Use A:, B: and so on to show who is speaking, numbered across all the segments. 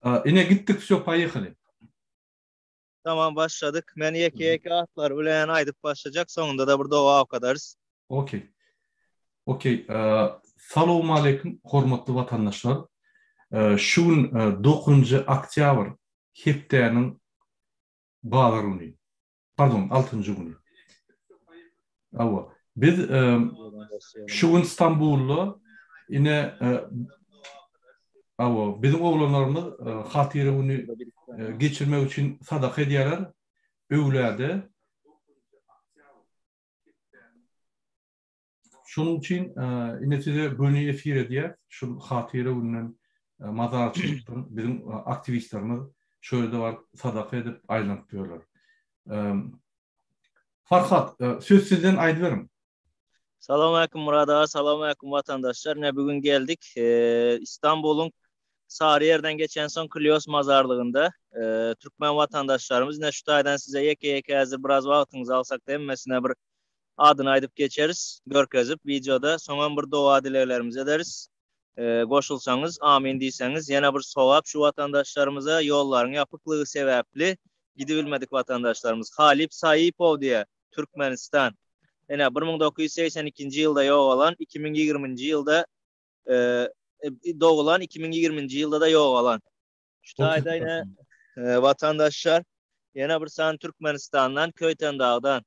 A: Ine gitdik wsyo poýehali.
B: Tamam başladyk. Men ýeke ýeke atlar bilen aýdyp başlajak soňunda-da bir doga okadarys.
A: Okey. Okey. Salowmaleýkim hormatly watandaşlar. Şu gün dokuzynjy oktýabr hepdäniň bazar güni. Pardon, altynjy güni. Hawa. Biz şu gün Stambulda ine hawa, biziň oglanlarymyz hatyra güni geçirmek üçin sadaka edýärler öwlüýäde. Şonuň üçin ine size göni efir edýäs. Şu hatyra gününden mazarçylykdan biziň aktiwistlerimiz şu ýerde baryp sadaka edip aýlanyp ýörler. Farhat, söz sizden aýdyberiň.
B: Salowmaleýkim Murad aga, salowmaleýkim watandaşlar. Ine bu gün geldik. Istanbulyň Saryýerden geçensoň Klios mazarlygynda türkmen watandaşlarymyz ine şu taýdan size ýeke-ýeke häzir biraz wagtyňyzy alsak-da hemmesine bir Adyny aýdyp geçeris, görkezip wideoda, soňam bir doga-dileglerimizi ederis. Goşulsaňyz, amin diýseňiz, ýene bir sogap şu watandaşlarymyza, ýollaryň ýapyklygy sebäpli gidibilmedik watandaşlarymyz. Halyp Saýypow diýe, Türkmenistan. Ine, 1982-nji ýylda ýogalan, 2020-nji ýylda dogulan, 2020-nji ýylda-da ýogalan. Şu taýda ine watandaşlar, ýene bir sany Türkmenistandan, Köýtendagdan.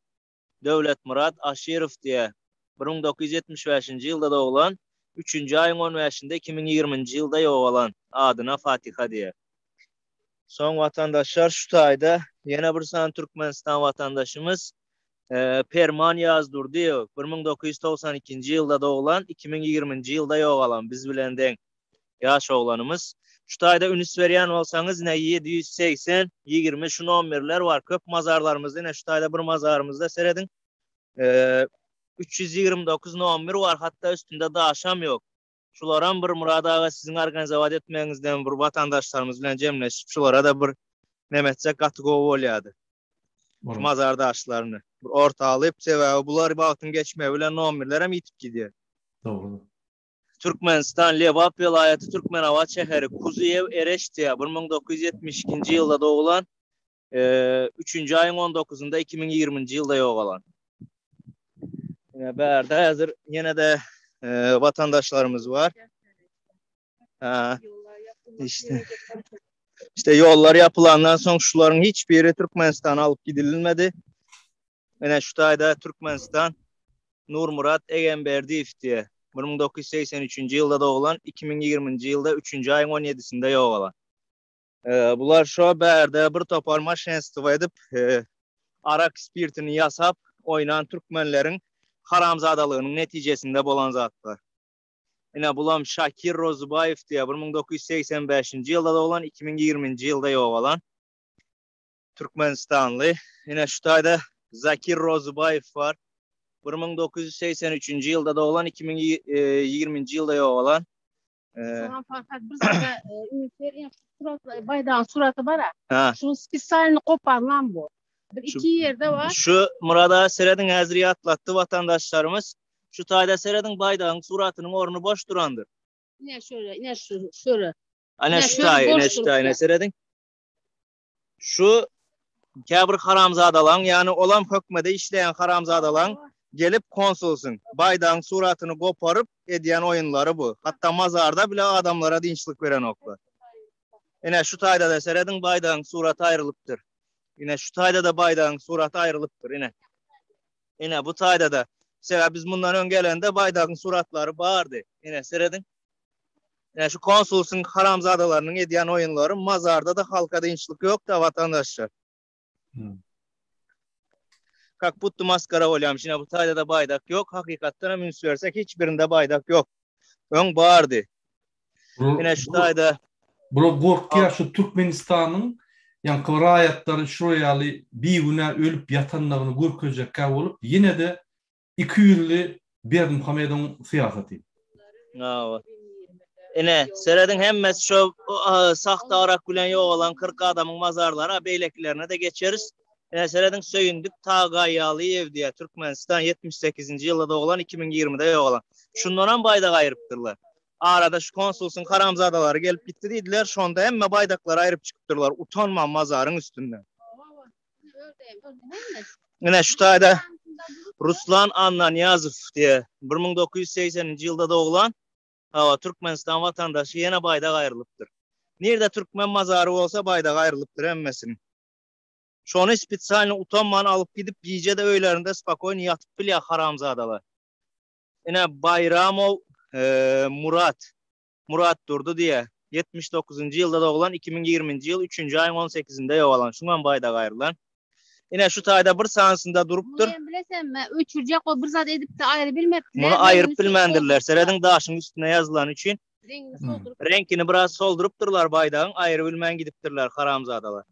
B: Döwletmyrat Aşyrow diýe, 1975-nji ýylda doglan, üçünji aýyň on bäşinde 2020-nji ýylda ýogalan, adyna Fatiha diýe. Soň watandaşlar şu taýda ýene bir sany Türkmenistan watandaşymyz Perman Ýazdurdyýew, 1992-nji ýylda doglan, 2020-nji ýylda ýogalan, biz bilen deň. Ýaş oglanymyz. Şu taýda ünüs berýän bolsaňyz ine 780, 20 şu nomerler bar. Köp mazarlarymyzda ine şu taýda bir mazarymyzda serediň. 329 nomer bar, hatda üstünde daşam ýok. Şularam bir Murad aga siziň organizowat etmegiňizden bir watandaşlarymyz bilen jemleşip şulara-da bir neme etsek gaty gowy bolýardy. Şu mazar daşlaryny bir orta alyp, sebäbi bular wagtyň geçmegi bilen nomerlerem ýitip gidýär.
A: Dogry.
B: Türkmenistan, Lebap welaýaty, Türkmenabat şäheri, Kuzyýew Ereştiýa, 1972-nji ýylda doglan, üçünji aýyň on dokuzynda 2020-nji ýylda ýogalan. Ine, bärde häzir ýene-de watandaşlarymyz bar. Ha. İşte. İşte ýollar ýapylandan soň şularyň hiç biri Türkmenistana alyp gidilmedi. Ine şu taýda Türkmenistan Nurmyrat Egemberdiýew diýe, 1983-nji ýylda doglan, 2020-nji ýylda üçünji aýyň on ýedisinde ýogalan. Bular şo bärde bir topar maşenstwo edip, arak spirtini ýasap oýnan türkmenleriň haramzadalygynyň netijesinde bolan zatlar. Ine bulam Şakir Rozybaýew diýe, 1985-nji ýylda doglan, 2020-nji ýylda ýogalan. Türkmenistanly. Ine şu taýda Zakir Rozybaýew bar. 1983-nji ýylda doglan, 2020-nji ýylda ýogalan.
C: Salam Farhat, bir zada üns berýän şu surat, baýdagyň suraty bar-a. Şuny spesialny koparlan bu. Bir iki ýerde bar.
B: Şu Murad aga serediň häzir ýatlatdy watandaşlarymyz. Şu taýda serediň baýdagyň suratynyň orny boş durandyr.
C: Ine şöyle, ine şu şöyle.
B: Ine şu taý, ine şu taý, ine serediň. Şu käbir haramzadalaň, ýagny olam hökmede işleýän haramzadalaň gelip konsulsyň, baýdagyň suratyny goparyp edýän oýunlary bu. Hatda mazarda bile adamlara dynçlyk berenoklar. Ine şu taýdada serediň baýdagyň suraty aýrylypdyr. Ine şu taýdada baýdagyň suraty aýrylypdyr ine. Ine bu taýdada. Sebäbi biz mundan öň gelende baýdagyň suratlary bardy. Ine serediň. Ine şu konsulsyň haramzadalarynyň edýän oýunlary mazarda-da halka dynçlyk ýok-da watandaşlar. Kak budto maskara bolýamyş. Ine bu taýda-da baýdak ýok. Hakykatdan hem üns bersek hiç birinde baýdak ýok. Öň bardy. Ine şu taýda.
A: Bular gorkýar şu Türkmenistanyň ýaňky raýatlary şular ýaly bigünä ölüp ýatandygyny görkezjekkä bolup ýene-de Ikiýüzli Berdimuhamedowyň syýasaty.
B: Hawa. Ine, serediň hemmesi şo sahta arak bilen ýogalan 40 adamyň mazarlary, a beýlekilerine-de geçeris. Ine, serediň Söýündik Tagaýalyýew diýýär, Türkmenistan 78-nji ýylda doglan, 2020-de ýogalan. Şundanam baýdak aýrypdyrlar. Arada şu konsulsyň haramzadalary gelip gitdi diýdiler. Şonda hemme baýdaklary aýryp çykypdyrlar utanman mazaryň üstünden. Ine şu taýda Ruslan Annanyýazow diýe 1980-nji ýylda doglan hawa Türkmenistan watandaşy ýene baýdak aýrylypdyr. Nirde türkmen mazary bolsa baýdak aýrylypdyr hemmesiniň. Şony spesialny utanman alyp gidip gije-de öýlerinde spokoýny ýatyp bilýär haramzadalar. Ine Baýramow Murat, Murat Durdy diýýär. 79-njy ýylda doglan, 2020-nji ýyl üçünji aýyň 18-inde ýogalan. Şuňam baýdagy aýrylan. Ine şu taýda bir sanysynda durupdyr.
C: Muny hem bilesenmi, öçürjek bolup bir zat edipdi, aýry bilmepdiler.
B: Muny aýryp bilmändirler. Serediň daşyň üstüne ýazylany üçin.
C: Reňkini solduryp.
B: Reňkini biraz soldurypdyrlar baýdagyň, aýry bilmän gidipdirler haramzadalar.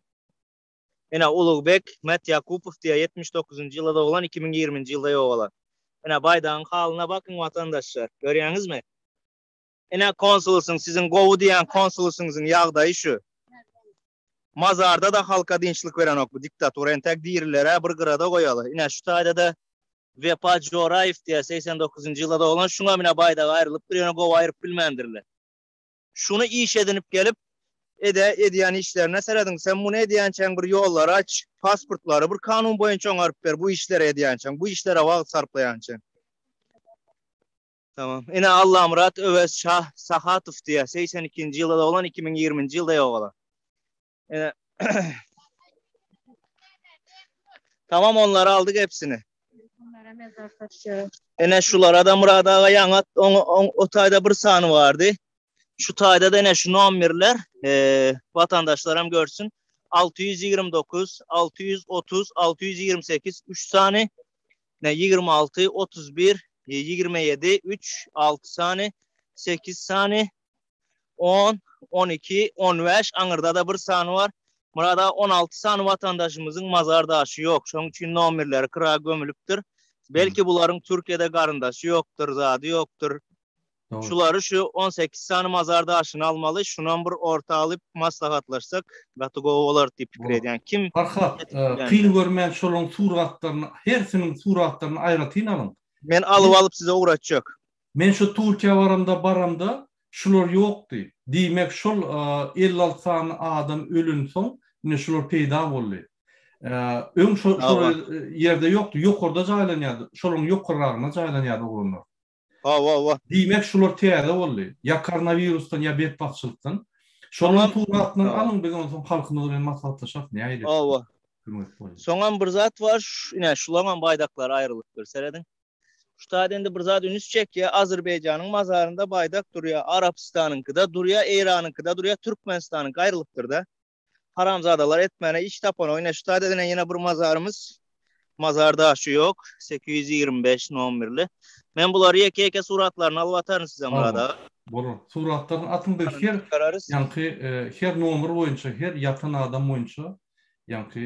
B: Ine Ulugbek Mätýakupow diýýär, 79-njy ýylda doglan, 2020-nji ýylda ýogalan. Ine baýdagyň halyna bakyň watandaşlar. Görýäňizmi? Ine konsulusyň, siziň gowy diýýän konsulusyňyzyň ýagdaýy şu. Mazarda-da halka dynçlyk berenok bu diktatura. Entäk diriler-ä bir gyrada goýaly. Ine şu taýda-da Wepa Joraýew diýýär, 89-njy ýylda doglan. Şuňam ine baýdagy aýrylypdyr, ýöne gowy aýryp bilmändirler. Şuny iş edinip gelip, ede edýän işlerine serediň. Sen muny edýänçäň bir ýollary aç, pasportlary bir kanun boýunça oňaryp ber bu işleri edýänçäň, bu işlere wagt sarplaýançaň. Tamam. Ine Allamyrat Öwez Şah Sahatow diýýär, 82-nji ýylda doglan, 2020-nji ýylda ýogalan. Ine. Tamam onlary aldyk hepsini.
C: Onlara mezar taşy.
B: Ine şulara da Murad aga ýaňy o taýda bir sany bardy. Şu taýda da ine şu nomerler e, vatandaşlar hem görsün. 629, 630, 628 3 sany. Ne 26, 31, 27, 3, 6 sany, 8 sany, On, 12, 15, aňyrda-da bir sany bar. Murad aga, 16 sany watandaşymyzyň mazar daşy ýok. Şonuň üçin nomerleri kyra gömülipdir. Belki bularyň Türkiýede garyndaşy ýokdur, zady ýokdur. Şulary şu 18 sany mazar daşyny almaly, şunam bir orta alyp maslahatlaşsak gaty gowy bolar diýip pikir edýän. Kim
A: Farhat, kyn görmän şolaryň suratlaryny, hersiniň suratlaryny aýratyn alyň.
B: Men alyp-alyp size ugratjak.
A: Men şu Türkiýä baramda baramda şular ýokdy. Diýmek şol 56 sany adam ölensoň ine şular peýda boldy. Öň şo şol ýerde ýokdy, ýokarda jaýlanýardy. Şolaryň ýokarragynda jaýlanýardy oglanlar.
B: Hawa, hawa.
A: Diýmek şular täze boldy. Ýa koronawirusdan ýa betbagtçylykdan. Şolaryň suratyny alyň biz onsoň halkymyz bilen maslahatlaşarys nähili.
B: Hawa. Soňam bir zat bar, ine şularyňam baýdaklary aýrylypdyr. Serediň. Şu taýda indi bir zat ünüs çekýär, Azerbaýjanyň mazarynda baýdak durýar, Arabystanyňkyda durýar, Eýranyňkyda durýar, Türkmenistanyňky aýrylypdyr-da. Haramzadalar etmäne iş tapanok. Ine şu taýda ine ýene bir mazarymyz. Mazar daşy ýok. 825 nomerli. Men bulary ýeke-ýeke suratlaryny alyp ataryn size Myrat aga.
A: Bolar. Suratlaryny atyň biz her ýaňky her nomer boýunça, her ýatan adam boýunça ýaňky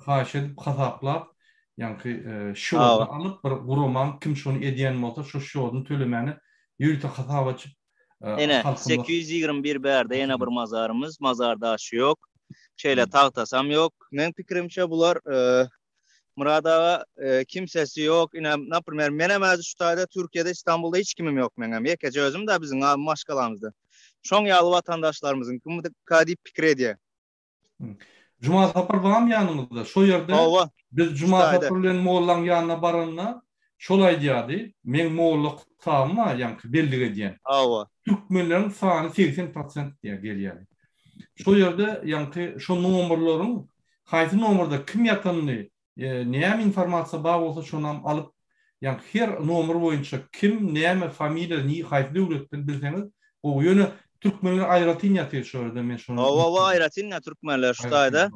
A: haýyş edip hasaplap ýaňky şýodyny alyp bir guramaň kim şony edýän bolsa şo şýodyny tölemäne ýörite hasap açyp
B: Ine, 821 bärde ýene bir mazarymyz, mazar daşy ýok. Şeýle tagtasam ýok. Meň pikirimçe bular Myrat aga kimsesi ýok. Ine, naprimer, menem häzir şu taýda Türkiýede, Istanbulda hiç kimim ýok meňem. Ýekeje özüm da biziň maşgalamyzda. Şoň ýaly watandaşlarymyzyň kimdika diýip pikir edýän.
A: Juma Sapar barmy ýanyňyzda? Şo ýerde
B: Hawa.
A: Biz Juma Sapar bilen mollaň ýanyna baranda şol aýdýardy, meň molla kitabym bar ýaňky bellik edýän.
B: Hawa.
A: Türkmenleriň sany 80 prosent diýýär gelýär. Şo ýerde ýaňky şo nomerleriň haýsy nomerde kim ýatanyny Näme informasiýa bar bolsa şonam alyp, ýagny her nomer boýunça kim, näme, familiýa, ni, haýsy döwletden bilseňiz gowy. Ýöne türkmenler aýratyn ýatyr şo ýerde men şony.
B: Hawa hawa aýratyn türkmenler şu taýda.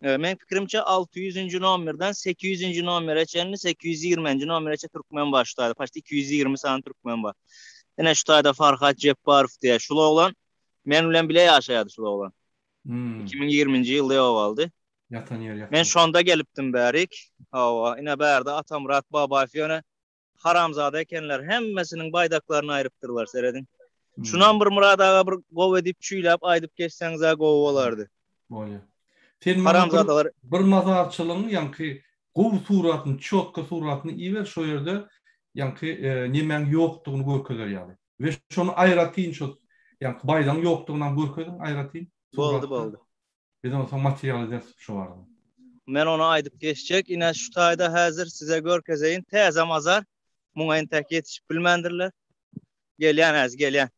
B: Meň pikirimçe 600-nji nomerden 800-nji nomere çenli 820-nji nomere çenli türkmen bar şu taýda. Paçti 220 sany türkmen bar. Ine şu taýda Farhat Jepbarow diýýär. Şul oglan men bilen bile ýaşaýardy şul oglan. 2020-nji ýylda ýogaldy.
A: Ýatan ýeri ýakyn.
B: Men şonda gelipdim bärik. Hawa, ine bärde Atamyrat Babaýew ýöne haramzada ekenler, hemmesiniň baýdaklaryny aýrypdyrlar, serediň. Şunam bir Myrat aga bir gowy edip çüýläp aýdyp geçseňiz-ä gowy bolardy.
A: Bolýar. Sen maňa bir, bir mazarçylygyň ýaňky gowy suratyny, çýotka suratyny iber, şo ýerde ýaňky nemäň ýokdugyny görkezer ýaly. We şony aýratyn şu ýaňky baýdagyň ýokdugynam görkeziň aýratyn.
B: Boldy boldy.
A: Biz onsoň material ederis şo barada.
B: Men ony aýdyp geçjek. Ine şu taýda häzir size görkezeýin. Täze mazar. Muňa entäk ýetişip bilmändirler. Gelýän häzir gelýän.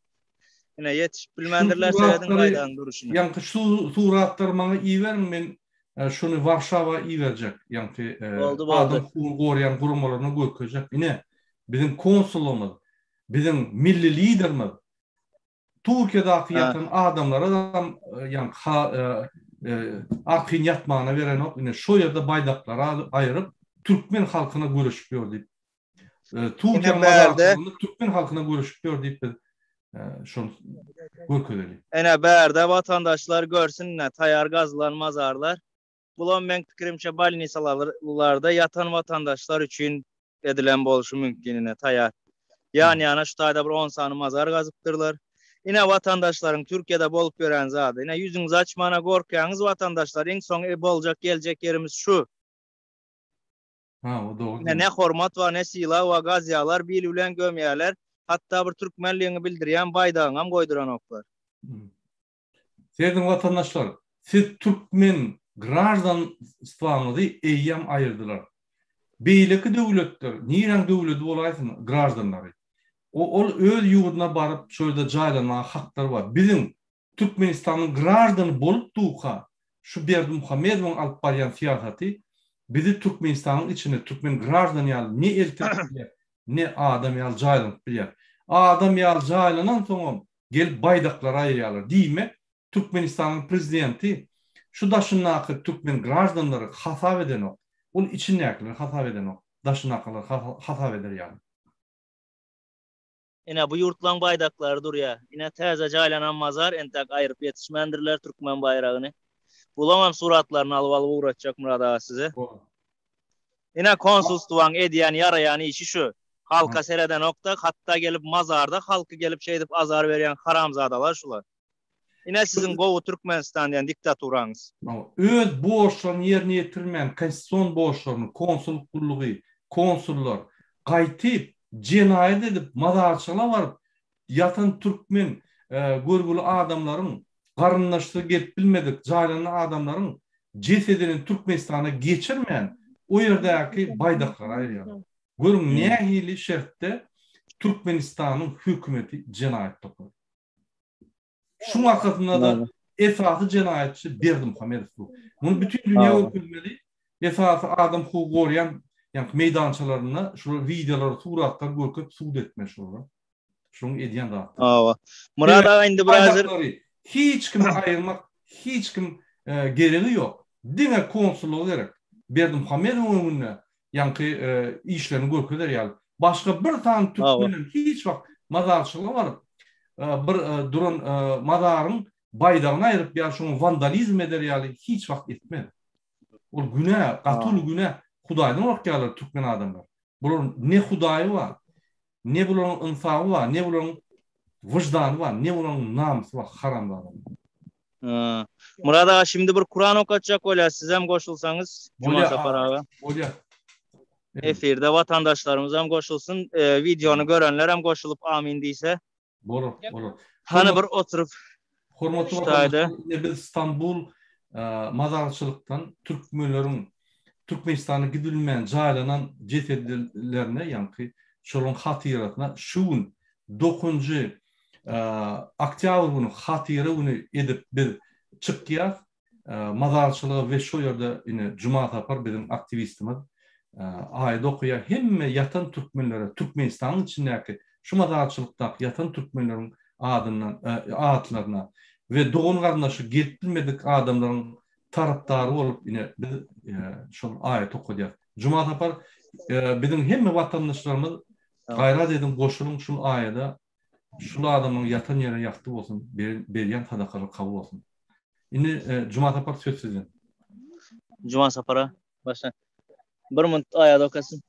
B: Ine ýetişip bilmändirler serediň baýdagyň duruşyna.
A: Ýaňky şu suratlary maňa iberiň men şuny Warşawa iberjek. Ýaňky
B: Boldy boldy.
A: Adam hukugyny goraýan guramalaryna görkezjek. Ine biziň konsulymyz, biziň milli liderimiz Türkiýedäki ýatan adamlara ýaňky arkaýyn ýatmagyna berenok. Ine şo ýerde baýdaklary aýryp türkmen halkyna göreşip ýör diýip. Türkiýe mazarçylygynda türkmen halkyna göreşip ýör diýip biz şony görkezeli.
B: Ine bärde watandaşlar görsün ine taýar gazylan mazarlar. Bulam meň pikirimçe bolnisalarda ýatan watandaşlar üçin edilen bolşy mümkin ine taýar. Ýan ýana şu taýda bir on sany mazar gazypdyrlar. Ine watandaşlaryň Türkiýede bolup ýören zady. Ine ýüzüňizi açmana gorkýaňyz watandaşlar iň soň boljak geljek ýerimiz şu.
A: Ha o dogry.
B: Ine ne hormat bar ne sylag bar gazýalar bil bilen gömýäler. Hatda bir türkmenligiňi bildirýän baýdagyňam goýduranoklar.
A: Serediň watandaşlar, siz türkmen graždanstwaňyzy eýýäm aýyrdylar. Beýleki döwletler, niräň döwledi bolaýsyn graždanlary, ol öz ýurduna baryp şo ýerde jaýlanmaga haklary bar. Biziň Türkmenistanyň graždany bolup durka şu Berdimuhamedowyň alyp barýan syýasaty bizi Türkmenistanyň içinde türkmen graždany ýaly ne eltip bilýär, ne adam ýaly jaýlanyp bilýär. Adam ýaly jaýlanan soňam gelip baýdaklary aýyrýarlar. Diýmek, Türkmenistanyň prezidenti şu daşyndaky türkmen graždanlary hasap edenok. Ol içindäkileri hasap edenok, daşyndakylary hasap eder ýaly.
B: Ine, bu ýurtlaň baýdaklary durýar. Ine, täze jaýlanan mazar, entäk aýryp ýetişmändirler türkmen baýragyny. Bulaňam suratlaryny alyp alyp ugratjak Myrat aga size. Ine, konsulstwaň edýän ýaraýan işi şu. Halka seredenokda, hatda gelip mazarda halky gelip şeýdip azar berýän haramzadalar şular. Ine siziň gowy Türkmenistan diýen diktaturaňyz.
A: Öz borçlaryny ýerine ýetirmän, konstitusion borçlaryny, konsullyk gullugy, konsullar, gaýtyp, jenaýat edip, mazarçylyga baryp ýatan türkmen görgüli adamlaryň, garyndaşsy gelip bilmedik, jaýlanan adamlaryň jesedini Türkmenistana geçirmän, o ýerdäki baýdaklary aýyrýarlar. Görüň nähili şertde Türkmenistanyň hökümeti jenaýat topary. Şuň arkasynda-da esasy jenaýatçy Berdimuhamedow dur. Muny bütin dünýä görkezmeli. Esasy adam hukugy goraýan ýaňky meýdançalarynda şular wideolary, suratlary görkezip sud etmeli şulara. Şuň edýän zatlary.
B: Hawa. Myrat aga indi bir hazir
A: hiç kimi aýyrmak, hiç kim geregi ýok. Diňe konsullygy gerek. Berdimuhamedowyň öňünde ýaňky işlerini görkezer ýaly. Başga bir sany türkmenem hiç wagt mazarçylyga baryp, bir duran mazaryň baýdagyny aýryp ýa şoňa wandalizm eder ýaly hiç wagt etmez. Ol günä, gaty uly günä. Hudaýdan gorkýarlar türkmen adamlar. Bularyň ne Hudaýy bar, ne bularyň ynsaby bar, ne bularyň wyždany bar, ne bularyň namysy bar, haramzadalar.
B: Myrat aga şimdi bir Kuran okatjak bolýar sizem goşulsaňyz Juma Sapar aga.
A: Bolýar.
B: Efirde watandaşlarymyzam goşulsyn, wideony görenlerem goşulyp amin diýse.
A: Bolar, bolar.
B: Hany bir oturyp
A: Hormatly watandaşlar, ine biz Stambul mazarçylykdan türkmenleriň Türkmenistana gidilmän jaýlanan jesedlerine, ýaňky şolaryň hatyrasyna şu gün dokunjy Oktýabr güni hatyra güni edip biz çykýas mazarçylyga we şo ýerde ine Juma Sapar biziň aktiwistimiz aýat okaýar hemme ýatan türkmenlere Türkmenistanyň içindäki şu mazarçylykdaky ýatan türkmenleriň adyndan atlaryna we dogan garyndaşy gelip bilmedik adamlaryň tarapdary bolup ine biz şol aýaty okadýas. Juma Sapar biziň hemme watandaşlarymyz gaýrat ediň goşulyň şul aýada Şul adamyň ýatan ýeri ýagty bolsun, berýän sadakalary kabul bolsun. Indi Juma Sapar söz sizden.
B: Juma Sapara başla. Bir minut aýat okasyn.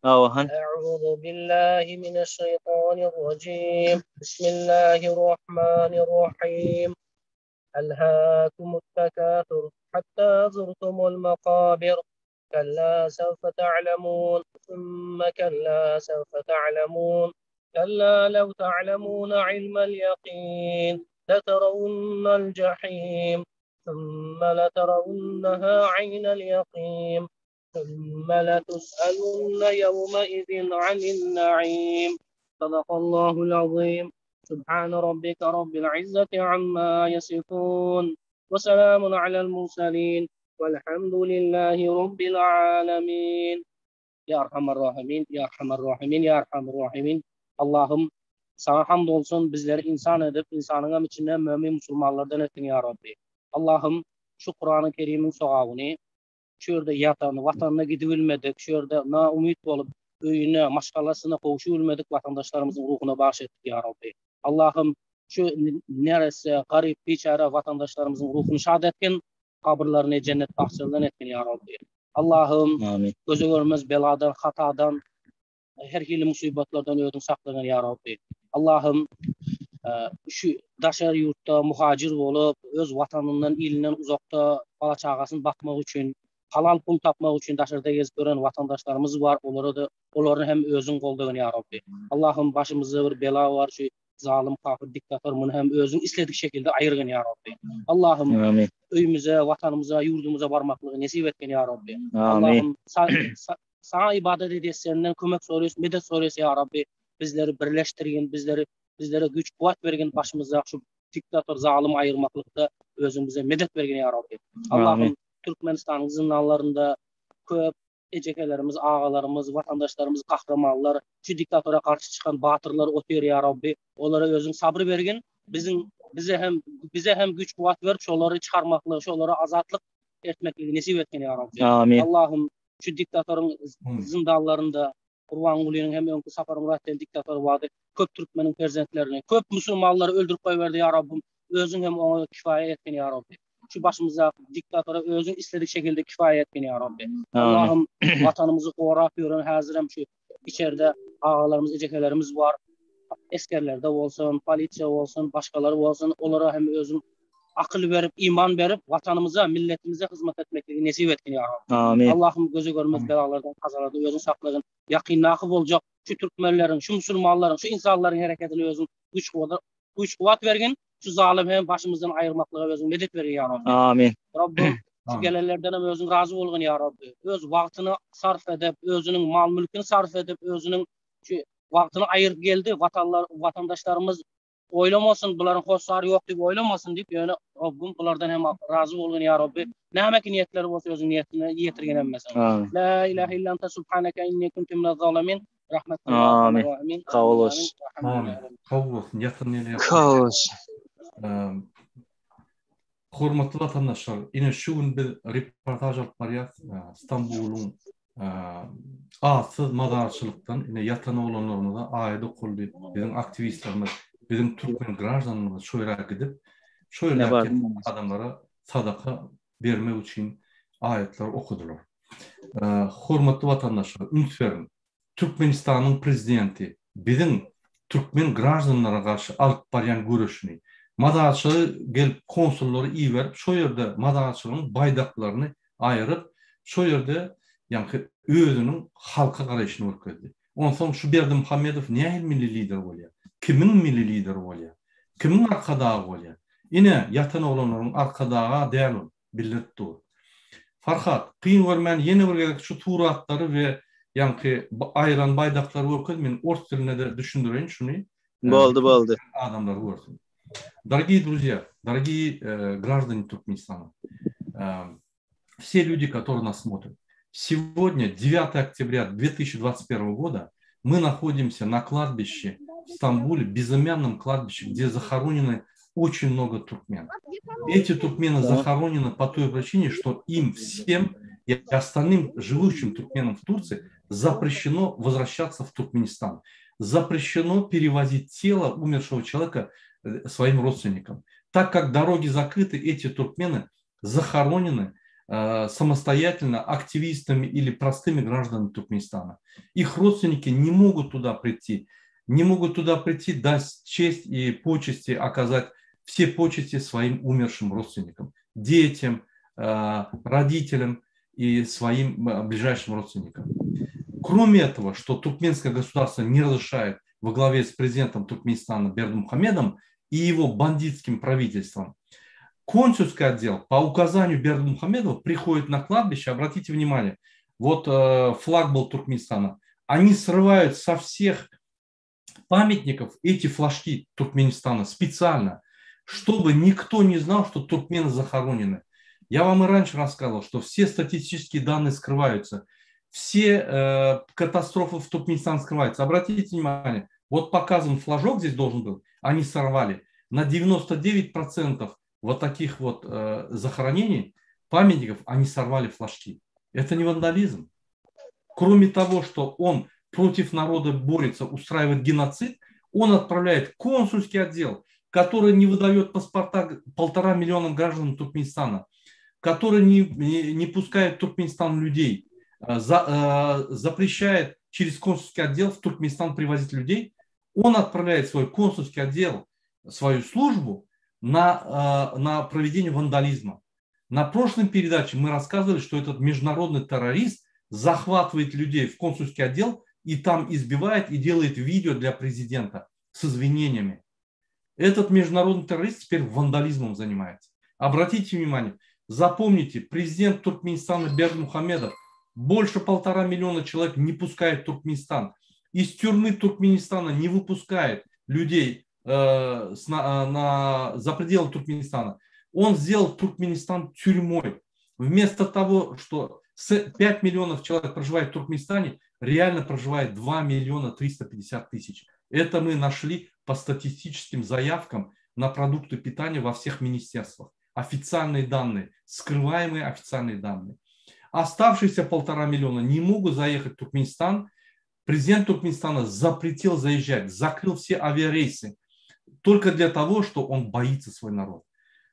B: Hawa, han.
D: A'udhu billahi mineşşeýtanirrajim. Bismillahirrahmanirrahim. Elhâkumut tekâthur hattâ zurtumul makâbir. Kella sewfe ta'lemun. Sümme kella sewfe ta'lemun. كلا لو تعلمون علم اليقين لترون الجحيم ثم لترونها عين اليقين ثم لتسألن يومئذ عن النعيم صدق الله العظيم سبحان ربك رب العزة عما يصفون وسلام على المرسلين والحمد لله رب العالمين Ya Erhamer Rahimin, Ya Erhamer Rahimin, Ya Erhamer Rahimin. Allahym Saňa hamd bolsun, bizleri insan edip, insanyňam içinde mömin musulmanlardan etdiň Ya Rabbi. Allahym şu Kurany Kerimiň sogabyny şu ýerde ýatan, watanyna gidibilmedik, şu ýerde naumyt bolup, öýüne, maşgalasyna gowşubilmedik watandaşlarymyzyň ruhuna bagyş etdik Ya Rabbi. Allahym şu neresse, garyp, biçäre watandaşlarymyzyň ruhuny şat etgin, gabyrlaryny jennet bagçalaryndan etgin Ya Rabbi. Allahym
B: Amin.
D: göze görmez beladan, hatadan, her hili musybatlardan özüň saklagyn Ya Rabbi. Allahym şu daşary ýurtda muhajir bolup, öz watanyndan, ilinden uzakda bala-çagasyny bakmak üçin, halal pul tapmak üçin daşarda gezip ýören watandaşlarymyz bar, olara-da olary hem özüň goldagyn Ya Rabbi. Allahym başymyzda bir bela bar, şu zalym kafir diktator muny hem özüň isledik şekilde aýyrgyn Ya Rabbi. Allahym
B: Amin.
D: öýümize, watanymyza, ýurdumyza barmaklygy nesip etgin Ya Rabbi.
B: Amin.
D: Allahym saňa ibadet edýäs, senden kömek soraýas, medet soraýas Ya Rabbi. Bizleri birleşdirgin, bizleri bizlere güýç kuwwat bergin başymyzdaky şu diktator zalymy aýyrmaklykda özüň bize medet bergin Ya Rabbi. Allahym Türkmenistanyň zyndanlarynda köp ejekelerimiz, agalarymyz, watandaşlarymyz, gahrymanlar, şu diktatora garşy çykan batyrlar otyr Ya Rabbi. Olara özüň sabyr bergin. Biziň bize hem bize hem güýç kuwwat berip şolary çykarmaklygy, şolara azatlyk etmekligi nesip etgin Ya Rabbi.
B: Amin.
D: Allahym şu diktatoryň zyndanlarynda Gurbangulynyň hem öňki Saparmyrat diýen diktatory bardy. Köp türkmeniň perzentlerini, köp musulmanlary öldürip goýberdi Ya Rabbim. Özüň hem oňa kifaýa etgin Ya Rabbi. Şu başymyzdaky diktatora özüň isledik şekilde kifaýa etgin Ya Rabbi. Allahym watanymyzy gorap ýören häzirem şu içerde agalarymyz, ejekelerimiz bar. Esgerlerde bolsun, polisiýa bolsun, başgalary bolsun, olara hem özüň akyl berip, iman berip, watanymyza, milletimize hyzmat etmekligi nesip etgin Ya Rabbi.
B: Amin.
D: Allahym göze görmez belalardan, kazalardan özüň saklagyn. Ýakyndaky boljak şu türkmenleriň, şu musulmanlaryň, şu insanlaryň hereketine özüň güýç-kuwwat güýç-kuwwat bergin. Şu zalymy hem başymyzdan aýyrmaklyga özüň medet bergin Ya Rabbi.
B: Amin.
D: Rabbim şu gelenlerden hem özüň razy bolgun Ya Rabbi. Öz wagtyny sarf edip, özüniň mal-mülküni sarf edip, özüniň şu wagtyny aýyryp geldi. Watanlar, watandaşlarymyz oýlamasyn, bularyň hossary ýok diýip oýlamasyn diýip, ýöne Rabbim bulardan hem razy bolgun Ya Rabbi. Nämeki niýetleri bolsa özüň niýetine ýetirgin hemmesini.
B: Amin.
D: La ilahe illa ente subhaneke inni kuntu minez zalimin.
B: Amin.
D: Rahmetullahi
B: Kabul olsun.
A: Amin. Kabul olsun. Ýatyn ýene ýatyn.
B: Kabul olsun.
A: Hormatly watandaşlar, ine şu gün biz reportaž alyp barýas Stambulyň atsyz mazarçylykdan ine ýatan oglanlarymyza aýat okaldy. Biziň aktiwistlerimiz, biziň türkmen graždanlarymyz şo ýere gidip, şo ýerdäki adamlara sadaka bermek üçin aýatlar okadylar. Hormatly watandaşlar, üns beriň. Türkmenistanyň prezidenti biziň türkmen graždanlara garşy alyp barýan göreşini, mazarçylyga gelip konsullary iberip şo ýerde mazarçylygyň baýdaklaryny aýyryp, şo ýerde ýaňky özüniň halka garaýşyny görkezdi. Onsoň şu Berdimuhamedow nähili milli lider bolýar? Kimiň milli lideri bolýar? Kimiň arkadagy bolýar? Ine, ýatan oglanlaryň arkadagy-a däl ol. bildirip dur. Farhat, kyn görmän ýene bir gezek şu suratlary we ýaňky aýyran baýdaklary görkez, men ors dilinde-de düşündireýin şuny.
B: Boldy, boldy.
A: Adamlar görsün. Дорогие друзья, дорогие граждане Туркменистана, все люди, которые нас смотрят, сегодня, 9 октября 2021 года, мы находимся на кладбище в Стамбуле, безымянном кладбище, где захоронены очень много туркмен. Эти туркмены захоронены по той причине, что им всем и остальным живущим туркменам в Турции запрещено возвращаться в Туркменистан. Запрещено перевозить тело умершего человека своим родственникам. Так как дороги закрыты, эти туркмены захоронены самостоятельно активистами или простыми гражданами Туркменистана. Их родственники не могут туда прийти, не могут туда прийти, дать честь и почести, оказать все почести своим умершим родственникам, детям, родителям и своим ближайшим родственникам. Кроме этого, что туркменское государство не разрешает во главе с президентом Туркменистана Бердымухамедом и его бандитским правительством, консульский отдел по указанию Бердымухамедова приходит на кладбище, обратите внимание, вот э, флаг был Туркменистана, они срывают со всех памятников эти флажки Туркменистана специально, чтобы никто не знал, что туркмены захоронены. Я вам и раньше рассказывал, что все статистические данные скрываются, все э, катастрофы в Туркменистане скрываются. Обратите внимание, вот показан флажок здесь должен был, они сорвали. На 99% вот таких вот э, захоронений, памятников, они сорвали флажки. Это не вандализм. Кроме того, что он против народа борется, устраивает геноцид, он отправляет консульский отдел, который не выдает паспорта полтора миллиона граждан Туркменистана, который не, не, не пускает в Туркменистан людей, э, за, э, запрещает через консульский отдел в Туркменистан привозить людей, он отправляет свой консульский отдел, свою службу на, э, на проведение вандализма. На прошлой передаче мы рассказывали, что этот международный террорист захватывает людей в консульский отдел и там избивает и делает видео для президента с извинениями. Этот международный террорист теперь вандализмом занимается. Обратите внимание, запомните, президент Туркменистана Бердымухамедов больше полтора миллиона человек не пускает в Туркменистан. Из тюрьмы Туркменистана не выпускает людей э, с, на, на, за пределы Туркменистана. Он сделал Туркменистан тюрьмой. Вместо того, что 5 миллионов человек проживает в Туркменистане, реально проживает 2 миллиона 350 тысяч. Это мы нашли по статистическим заявкам на продукты питания во всех министерствах. Официальные данные, скрываемые официальные данные. Оставшиеся полтора миллиона не могут заехать в Туркменистан. Президент Туркменистана запретил заезжать, закрыл все авиарейсы только для того, что он боится свой народ.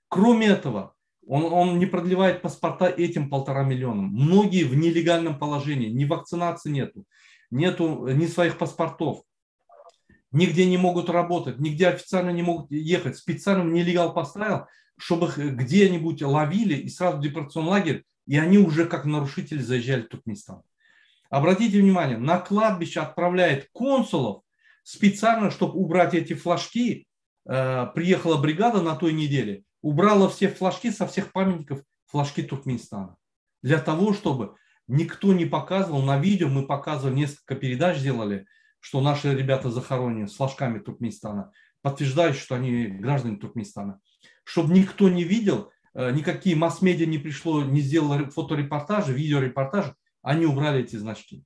A: Кроме этого, он, он не продлевает паспорта этим полтора миллионам. Многие в нелегальном положении, ни вакцинации нету, нету ни своих паспортов, нигде не могут работать, нигде официально не могут ехать. Специально нелегал поставил, чтобы их где-нибудь ловили и сразу в депортационный лагерь, и они уже как нарушители заезжали в Туркменистан. Обратите внимание, на кладбище отправляет консулов специально, чтобы убрать эти флажки. Э, приехала бригада на той неделе, убрала все флажки со всех памятников, флажки Туркменистана. Для того, чтобы никто не показывал, на видео мы показывали, несколько передач делали, что наши ребята захоронены с флажками Туркменистана, подтверждают, что они граждане Туркменистана. Чтобы никто не видел, э, никакие масс-медиа не пришло, не сделало фоторепортажи, видеорепортажи, они убрали эти значки.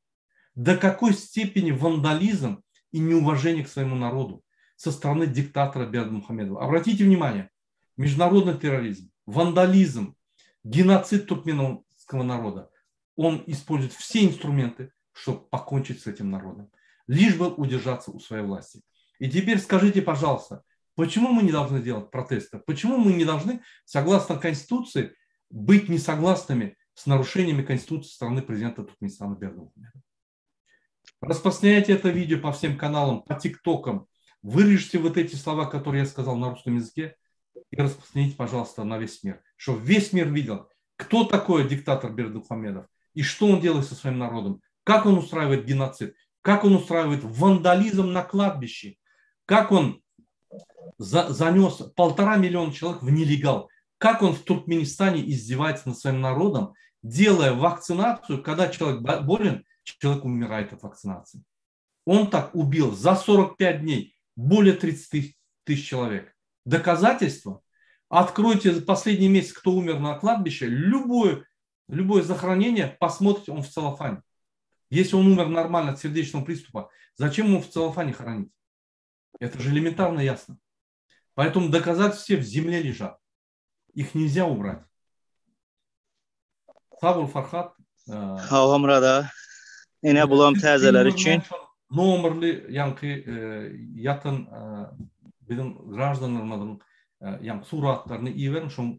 A: До какой степени вандализм и неуважение к своему народу со стороны диктатора Бердымухамедова. Обратите внимание, международный терроризм, вандализм, геноцид туркменского народа. Он использует все инструменты, чтобы покончить с этим народом, лишь бы удержаться у своей власти. И теперь скажите, пожалуйста, почему мы не должны делать протесты? Почему мы не должны, согласно Конституции, быть несогласными с нарушениями Конституции страны президента Туркменистана Бердымухамедова? Распространяйте это видео по всем каналам, по тиктокам. Вырежьте вот эти слова, которые я сказал на русском языке, и распространите, пожалуйста, на весь мир. Чтобы весь мир видел, кто такой диктатор Бердымухамедов и что он делает со своим народом, как он устраивает геноцид, как он устраивает вандализм на кладбище, как он за, занес полтора миллиона человек в нелегал, как он в Туркменистане издевается над своим народом, делая вакцинацию, когда человек болен, человек умирает от вакцинации. Он так убил за 45 дней более 30 тысяч человек. Доказательства? Откройте последний месяц, кто умер на кладбище, любое, любое захоронение, посмотрите, он в целлофане. Если он умер нормально от сердечного приступа, зачем ему в целлофане хоронить? Это же элементарно ясно. Поэтому доказательства все в земле лежат. Их нельзя убрать. Sag bol Farhat.
B: Hawa Murada. Ine bulam täzeler üçin.
A: Nomerli ýaňky ýatan biziň graždanlarymyzyň ýaňky suratlaryny iberiň şoň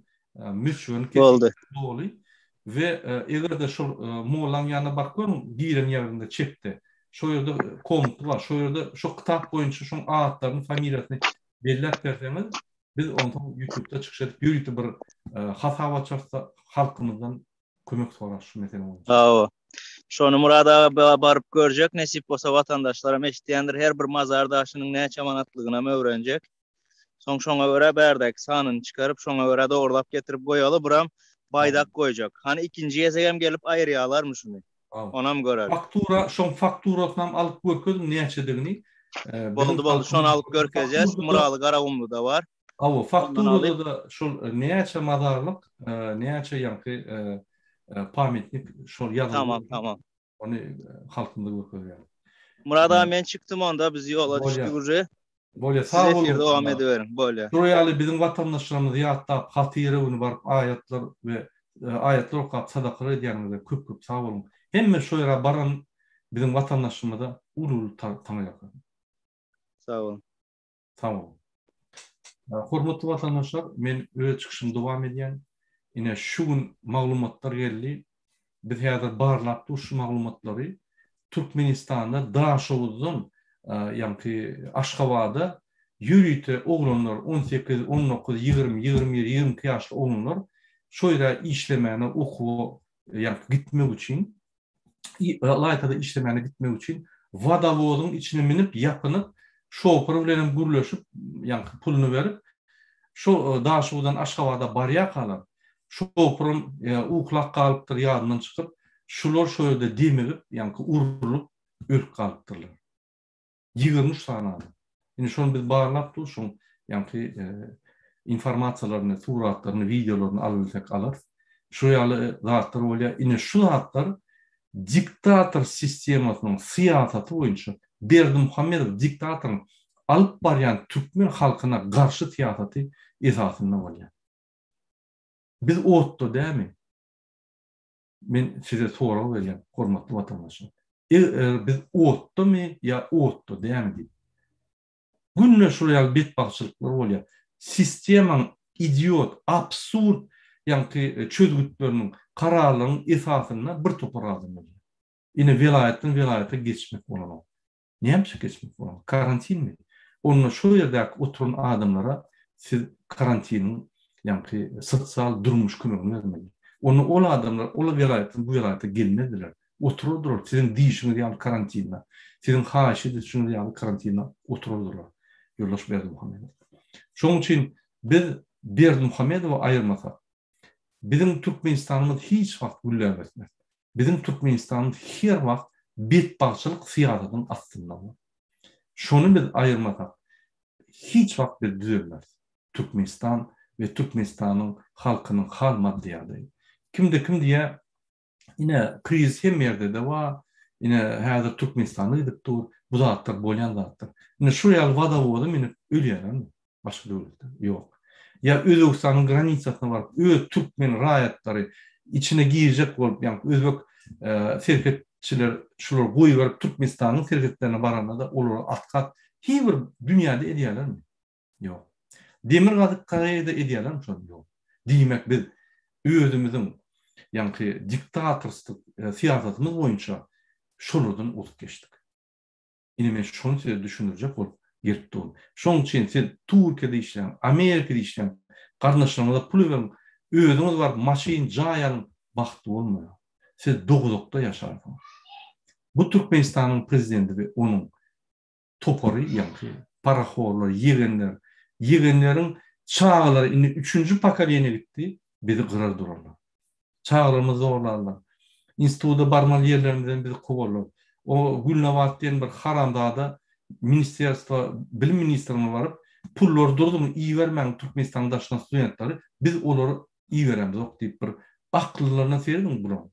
A: möçberini
B: Boldy.
A: Doly. We eger-de şol mollaň ýanyna baryp görüň, giren ýerinde çepde. Şo ýerde komnaty bar. Şo ýerde şo kitap boýunça şoň atlaryny, familiýasyny belläp berseňiz, biz onsoň ýutubda çykyş edip ýörite bir hasap açarys-da halkymyzdan kömek sorarys şu mesele boýunça.
B: Hawa. Şony Myrat aga baryp görjek, nesip bolsa watandaşlaram eşidýändir, her bir mazar daşynyň näçe manatlygynam öwrenjek. Soň şoňa görä bärdäki sanyny çykaryp, şoňa görä dogrulap getirip goýaly, buram baýdak goýjak. Hany ikinji gezegem gelip aýyrýalarmy şuny? Onam göreris.
A: Faktura, şoň fakturasynam alyp görkeziň näçedigini.
B: Boldy boldy, şony alyp görkezýäs. Myraly Garagumlyda bar.
A: Hawa, fakturada-da şol näçe mazarlyk, näçe ýaňky pamytnik şol ýazylgy.
B: Tamam, tamam.
A: Ony halkymyza görkezýär.
B: Myrat aga men çykdym onda biz ýola düşdük uje.
A: Bolýa sag boluň.
B: Siz efirde dowam ediberiň. Bolýa.
A: Şular ýaly biziň watandaşlarymyzy ýatlap hatyra güni baryp aýatlar we aýatlar okap sadakalar edýäniňize köp köp sag boluň. Hemme şo ýere baran biziň watandaşlarymyza uly uly taňryýalkasyn.
B: Sag boluň.
A: Sag boluň. Hormatly watandaşlar, men öz çykyşymy dowam edýän. Ine şu gün maglumatlar geldi. Biz häzir barlap durus şu maglumatlary. Türkmenistanda Daşoguzdan ýaňky Aşgabada ýörite oglanlar 18, 19, 20, 21, 22 ýaşly oglanlar şo ýere işlemäne, okuwa ýaňky gitmek üçin ylaýta-da işlemäne gitmek üçin wodowozyň içine münüp, ýapynyp, şofer bilenem gürleşip, ýaňky puluny berip, şo Daşoguzdan Aşgabada barýarkalar, şoferem uklap galypdyr, ýadyndan çykyp, şular şo ýerde demigip, ýaňky urlup, ölüp galypdyrlar. 23 sany adam. Indi şony biz barlap dur, şoň ýaňky informasiýalaryny, suratlaryny, wideolaryny alabilsek alarys. Şu ýaly zatlar bolýar. Ine şu zatlar diktator sistemasynyň syýasaty boýunça Berdimuhamedow diktatoryň alyp barýan türkmen halkyna garşy syýasaty esasynda bolýar. Biz otda dämi? Men size sorag berýän, hormatly watandaşlar. Eger biz otdamy ýa otda dämi diýip. Günde şular ýaly betbagtçylyklar bolýar. Sistemaň idiot, absurd ýaňky çözgütleriniň, kararlaryň esasynda bir topar adam ölýär. Ine welaýatdan welaýata geçmek bolanok. Näme üçin geçmek bolanok? Karantinmi? Onda şol ýerdäki oturan adamlara siz karantiniň ýaňky sosial durmuş kömegini bermeli. Onda ol adamlar ol welaýatdan bu welaýata gelmezdiler. Oturardylar siziň diýşiňiz ýaly karantinde. Siziň haýyş edişiňiz ýaly karantinde oturardylar. Ýoldaş Berdimuhamedow. Şonuň üçin biz Berdimuhamedowy aýyrmasak, biziň Türkmenistanymyz hiç wagt gülläp ösmez. Biziň Türkmenistanymyz her wagt betbagtçylyk syýasatynyň astynda bolar. Şony biz aýyrmasak, hiç wagt biz düzelmeris. Türkmenistan we Türkmenistanyň halkynyň hal-maddy ýagdaýy. Kimde-kim diýýär, Ine, krizis hemme ýerde-de bar. Ine, häzir Türkmenistanda gidip dur. Bu zatlar bolýan zatlar. Ine, şu ýaly wodowoza münüp ölýärlermi başga döwletde? Ýok. Ýa Özbegistanyň granisasyna baryp, öz türkmen raýatlary içine girjek bolup, ýagny özbek serhetçiler şulary goýberip Türkmenistanyň serhetlerine baranda-da olara atkat hiç bir dünýäde edýärlermi? Ýok. Demirgazyk Koreýada edýärlermi şony? Ýok. Diýmek biz özümiziň ýaňky diktatorstw syýasatymyz boýunça şolardan ozup geçdik. Ine men şony size düşündirjek bolup gelip durun. Şonuň üçin siz Türkiýede işläň, Amerikada işläň, garyndaşlaryňyza pul iberiň, özüňiz baryp maşyn, jaý alyň, bagtly bolmaýar. Siz dowzahda ýaşarsyňyz. Bu Türkmenistanyň prezidenti we onuň topary ýaňky parahorlar, ýegenler, ýegenleriň çagalary indi üçünji pokoleniýa gitdi, bizi gyrar durarlar. Çagalarymyzy zorlarlar. Instituda barmaly ýerlerimizden bizi kowarlar. O Gülnabat diýen bir haramzada ministerstwa, bilim ministrine baryp, pullary durdumy ibermäň Türkmenistanyň daşyna studentleri, biz olary iberemzok diýip bir aklylaryna serediň bularyň.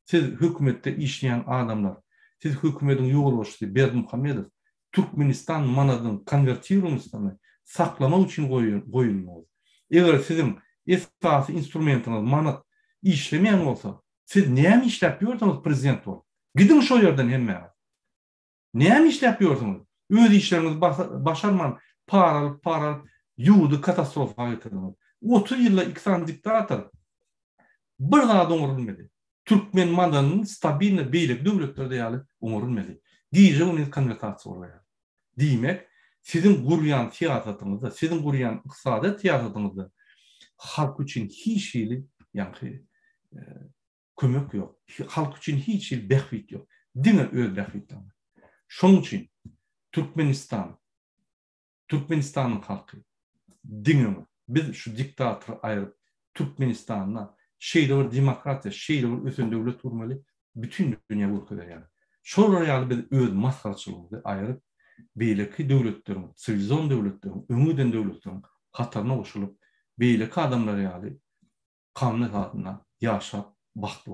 A: Siz hökümetde işleýän adamlar, siz hökümediň ýolbaşçysy Berdimuhamedow Türkmenistan manadynyň konwertirowanysyny saklamak üçin goýuldyňyz. Eger siziň esasy instrumentiňiz manat işlemeýän bolsa, siz näme işläp ýörsüňiz prezident bolup? Gidiň şo ýerden hemmäňiz. Näme işläp ýörsüňiz? Öz işleriňizi başarman para alyp para alyp ýurdy katastrofa getirdiňiz. 30 ýylda iki sany diktator bir zat oňarylmady. Türkmen madanyny stabilno beýleki döwletlerde ýaly oňarylmady. Gije gündiz konwertasiýa bolýar. Diýmek, siziň gurýan syýasatyňyzda, siziň gurýan ykdysadyýet syýasatyňyzda halk üçin hiç hili ýaňky e, kömek ýok. Halk üçin hiç hili bähbit ýok. Diňe öz bähbitleri bar. Şonuň üçin Türkmenistan, Türkmenistanyň halky diňe öňe. Biz şu diktatory aýryp Türkmenistanda şeýle bir demokratiýa, şeýle bir ösen döwlet gurmaly, bütin dünýä görkezer ýaly. Şolar ýaly biz öz masgaraçylygymyzy aýryp, beýleki döwletleriň, siwilizon döwletleriň, öňe giden döwletleriň hataryna goşulyp, beýleki adamlar ýaly kanun esasynda ýaşap, bagtly.